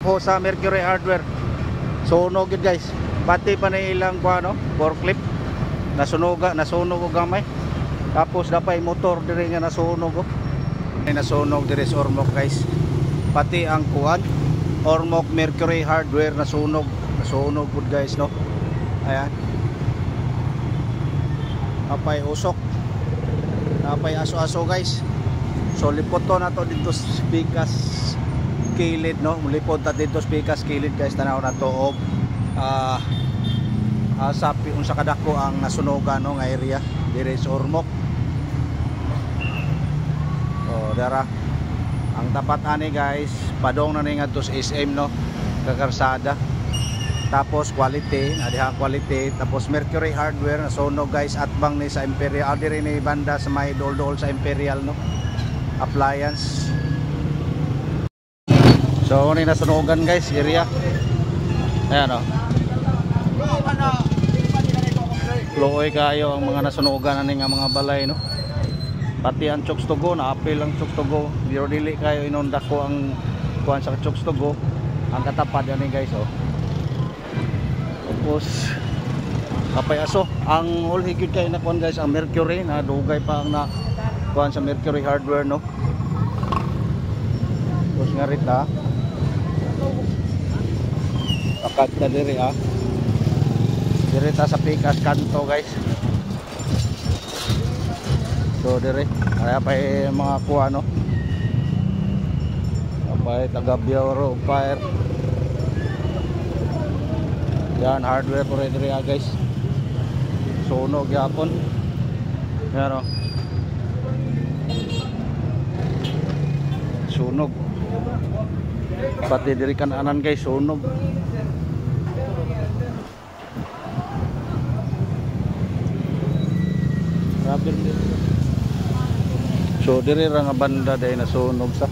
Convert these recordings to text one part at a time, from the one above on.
Napupho sa Mercury Hardware. Sunog yun guys. Pati pa na ilang kuan no, forklift. Nasunoga, nasunog og gamay. Tapos dapay motor diri nga nasunog oh. Ay nasunog diri sa Ormoc guys. Pati ang kuan Ormoc Mercury Hardware nasunog. Nasunog pud guys no. Ayan. Apay usok. Napay aso-aso guys. So lipot to na to dito sa Pikas Kilid no. Lipot ta dito sa Pikas Kilid guys, tanaw na to og sa unsa kadako ang nasunogan no nga area dire sa Ormoc. So dara ang tapat ani guys, padong na ni ngadto sa SM no, kakarsada. Tapos quality, na diha quality, tapos Mercury Hardware nasunog guys, atbang ni sa Imperial, diri ni banda sa may dol-dol sa Imperial no. Appliance. So ni nasunogan guys area. Ayan oh. Luoy kayo ang mga nasunogan ani nga mga balay no. Pati ang Chooks to Go, naapil ang Chooks to Go. Pero dili kayo inunda ko ang kuan sa Chooks to Go. Ang katapad ani guys oh. Tapos kapay aso, ang ulhi gyud kay na kuan guys ang Mercury na dugay pa ang na kuan sa Mercury Hardware no. Tapos nga rita. Pakat na diri ah. Diri ta sa Pikas kanto guys. So diri kaya pa mga kuha no. Kapay taga Bureau of Fire. Yan hardware po rin diri ah, guys. Sunog yapon. Yan oh. Sunog. Pati diri kananan guys sunog. Grabe rin. So diri ra nga banda dai nasunog sa.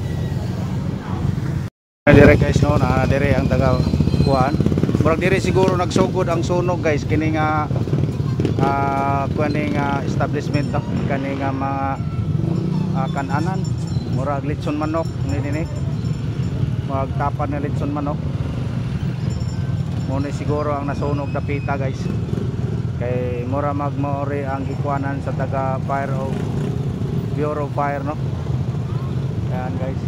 Diri guys no, na diri ang taga kuan. Murag diri siguro nagsugod ang sunog guys kini nga kuan nga establishment to, kani nga mga kananan. Murag litson manok ni dinhi. Magtapan na litson manok. Mo ni siguro ang nasunog dapita guys. Kay mura magmaori ang gikuanan sa taga Fire of Bureau of Fire no. Ayan guys.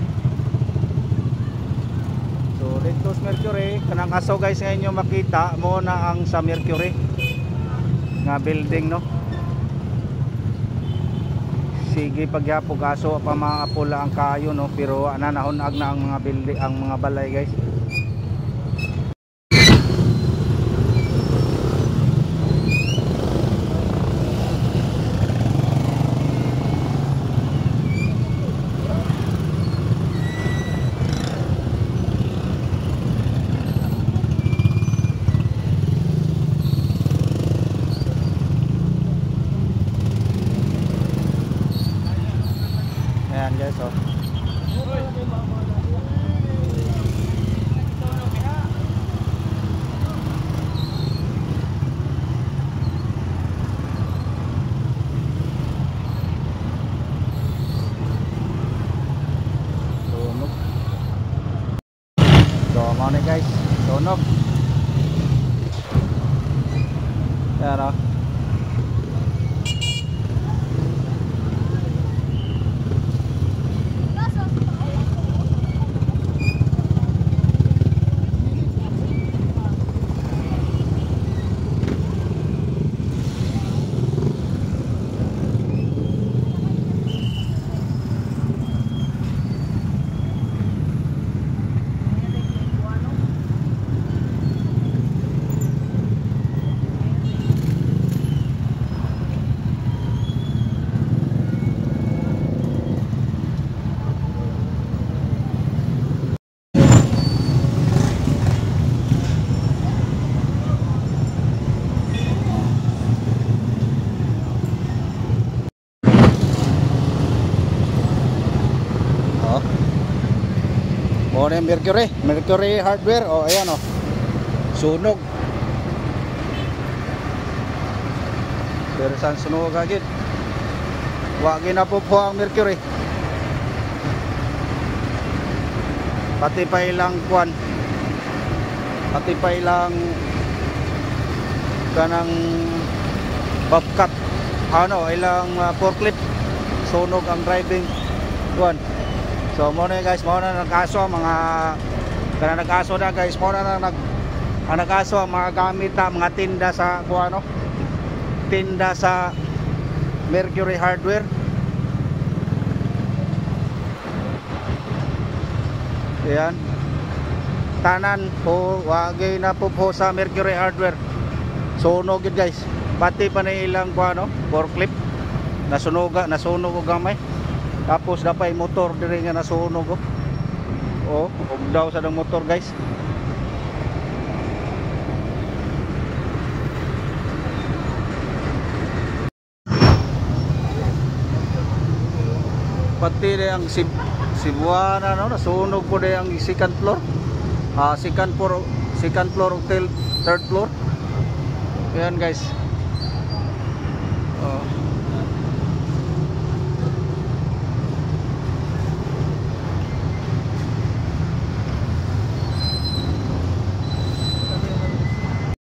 So dito sa Mercury, kanang aso guys ngayon nyo makita mo na ang sa Mercury nga building no. Sige pagyapog aso pa mga apula ang kayo no, pero ana nahunag na ang mga building, ang mga balay guys. Ayan guys oh. Sunog. So mao ni guys, sunog. Ayan oh. Oh, Mercury, Mercury Hardware. Oh, ayan oh. Sunog. Pero saan sunog agad? Wa ginapupo ang Mercury. Pati pa ilang kuan. Pati pa ilang kanang bobcat, ano, ilang forklift, sunog ang driving kuan. So mo na, guys, mo na nag-aso ang mga kanang nag-aso na, guys, mo na nag ang nag-aso ang mga gamit na mga tinda sa kuan, no? Tinda sa Mercury Hardware. Ayan. Tanan po wagay na po sa Mercury Hardware. Sunog yun, guys. Pati pa na ilang kuan, no? Forklift. Nasunoga, nasunog og gamay. Tapos dapay motor diri nga nasunog, oh. Oh, og daw sa dang motor, guys. Pati na ang Cebuana, no, nasunog po na ang second floor. Ah, second floor hotel, third floor. Ayan, guys.